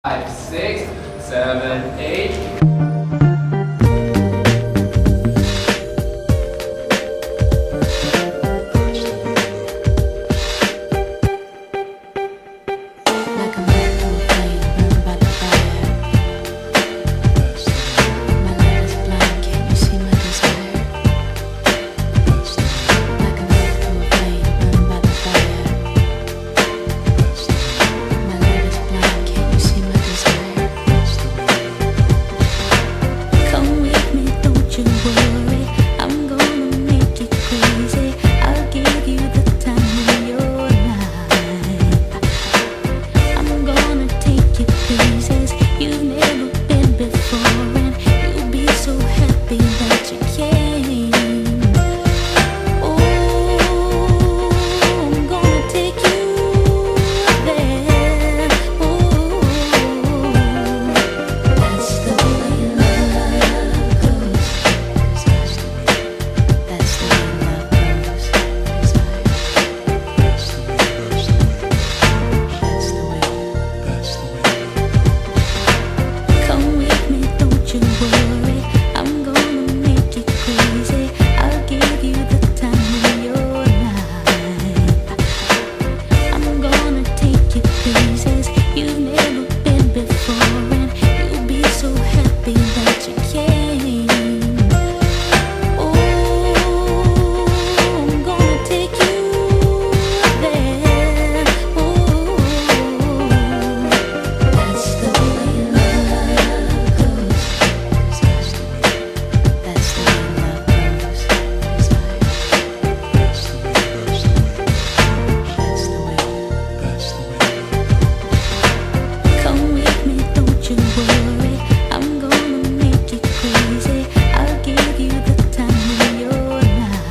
5, 6, 7, 8. Like a moth to a flame burned by the fire. My love is blind, can't you see my desire? Like a moth to a flame burned by the fire. My love is blind, can't you see my desire? Come with me, don't you worry. I'm gonna make you crazy. I'll give you the time of your life. I'm gonna take you places you've never been before, and you'll be so happy that you came. Oh, I'm gonna take you there. Oh, that's the way love goes. That's the way love goes. That's the way. Come with me, don't you worry. I'm gonna make you crazy. I'll give you the time of your life. I'm gonna take you places you've never been before, and you'll be so happy that you came. Oh, I'm gonna take you there. Oh, that's the way love goes. That's the way love goes. That's the way. Come with me, don't you worry. I'm gonna make you crazy. I'll give you the time of your life.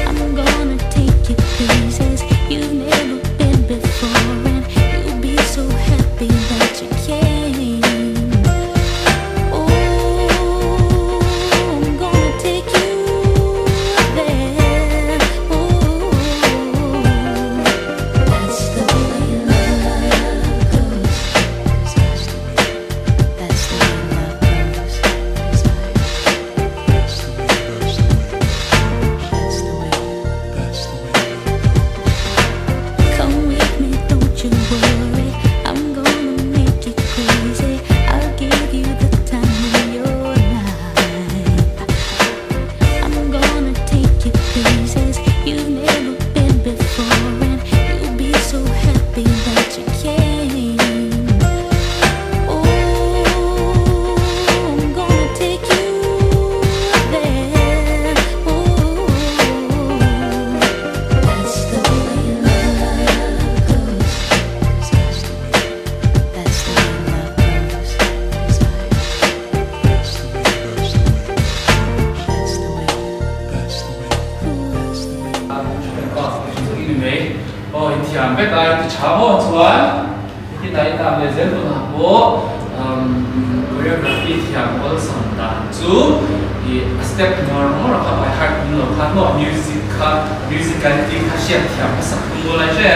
I'm gonna take you places you've never been before, and you'll be so happy that you came. Oh, I'm gonna take you there. Oh, that's the way love goes. That's the way love goes. That's the way. Come with me, don't you worry. I'm gonna make you crazy. I'll give you the time of your life. I'm gonna take you places you've never been before, and you'll be so happy that you came. Oh, I'm gonna take you there. Oh, that's the way love goes. That's the way love goes. That's the way. Oh, in thiam vek ai ti tha mo chuan ti dai tam le zel tu na po choreography thiam ol sam dan chu i a step ngor ngor kha by heart kum lo kha mo music kha musicality kha siat thiam a sak tum lo lai che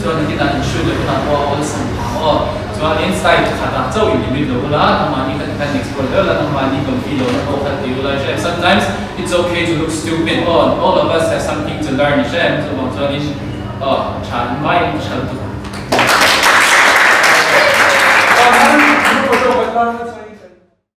chuan ki dan shoot le na po ol sam pha o chuan in style kha da chau in limit lo la amani kan kan explore lo la amani kon feel lo na po kha ti lo lai che. Sometimes it's okay to look stupid. All of us have something to learn che chu bang chuan in oh chan mai chan tu. 如果说回刚刚。